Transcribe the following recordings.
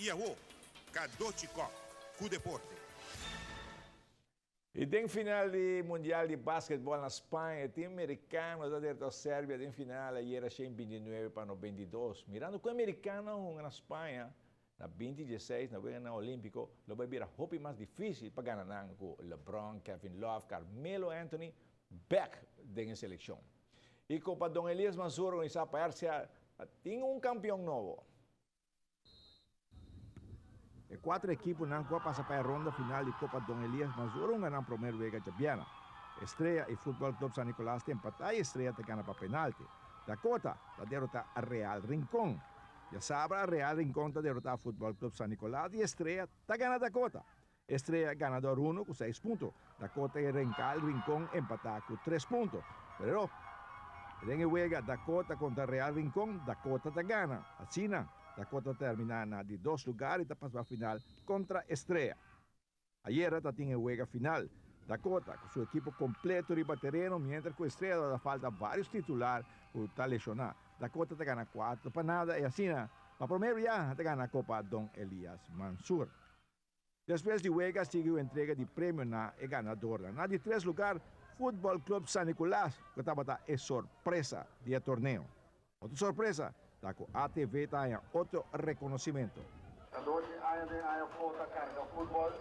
I awo, Cadochi Kock cu deporte. I den final di Mundial di Basketball na Spaña, e team mericano ta derota Serbia den final ayera 129-92. Mirando cu e mericano a hunga na Spaña na 2016 na Weganan Olimpico, lo bay bira hopi mas dificil pa gana nan cu LeBron, Kevin Love, Carmelo Anthony bek den e seleccion. E Copa Don Elias Mansur organisa pa RCA tin un campeon nobo. E cuatro ekiponan cu a pasa pa e ronda final di Copa Don Elias Mansur a hunga nan promer wega djabièrnè. Estrella y Futbol Club San Nicolas ta empata y Estrella ta gana pa penalti. Dakota ta derota Real Rincon. Djasabra Real Rincon ta derota Futbol Club San Nicolas y Estrella ta gana Dakota. Estrella ganador uno cu seis punto. Dakota y Real Rincon empata cu 3 punto. Pero den e wega Dakota contra Real Rincon, Dakota ta gana. Asina, Dakota ta termina na di 2 lugar y ta pasa final contra Estrella. Ayera tabatin e wega final. Dakota cu su ekipo completo riba tereno, mientras cu Estrella ta falta varios titular cu ta lesiona. Dakota ta gana 4-0 y asina, pa prome biaha ta gana Copa Don Elias Mansur. Despues di wega sigui entrega di premio na e ganador. Na di 3 lugar, Futbol Club San Nicolas, cu tabata e sorpresa di torneo. Otro sorpresa, ta cu ATV tin otro reconocimento. 12 aña di aña flota carga futbol,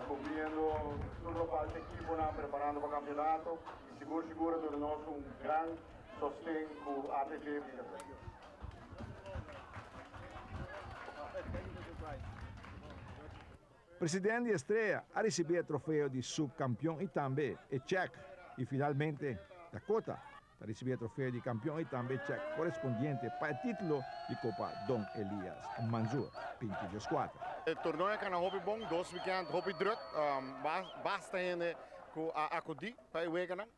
cubriendo tur e ekipo, preparando pa e campeonato y sigur sigur duna nos un gran sosten cu ATV. Presidente di Estrella a ricibi e trofeo di subcampeon y tambe e check. Y finalmente, Dakota a ricibi e trofeo di campeon y tambe check corespondiente pa e titulo di Copa Don Elias Mansur, 24. E torneo a cana hopi bon, 2 weekend hopi druk, basta hende cu a acudi pa e weganan.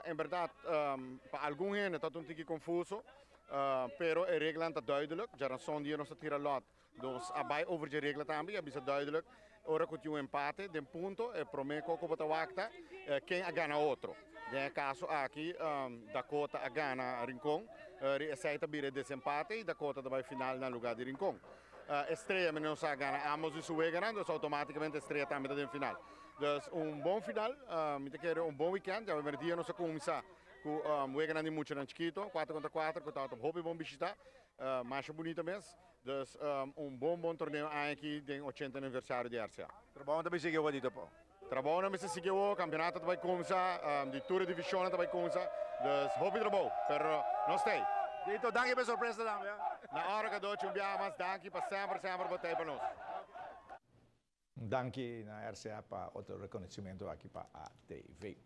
En berdad, pa algun hende ta un tiki confuso, pero e regla ta duidelijk. Djarason dia nos a tira lot. Dus a bay over e regla tambe, a bisa duidelijk. Ora cu tin un empate, den punto, e prome cu bo ta wak ta, ken a gana otro. Den caso aki, Dakota a gana Rincon, esey ta bira desempate y Dakota ta bay final na lugar di Rincon. Estrella menos a gana ambos di su wega, dus automaticamente Estrella tambe ta den final. Dus un bon final, mi ta kere un bon weekend, ya dia nos a cuminsa cu wega di mucha chikito, 4 contra 4, cu ta hopi bon bishita, mas bunita mes. Dus un bon bon torneo aki den 80 aniversario di RCA. Trabou tambe sigui bonito po. Trabou tambe sigui, campeonato tambe cuminsa, di tur division tambe cuminsa. Dus hopi trabou, pero nos t'ey. Dito, danki pa e sorpresa tambe. Na ora cu un biaha mas danki pa semper semper bo ta pa nos. Danki na RCA pa otro reconocimento aki pa ATV.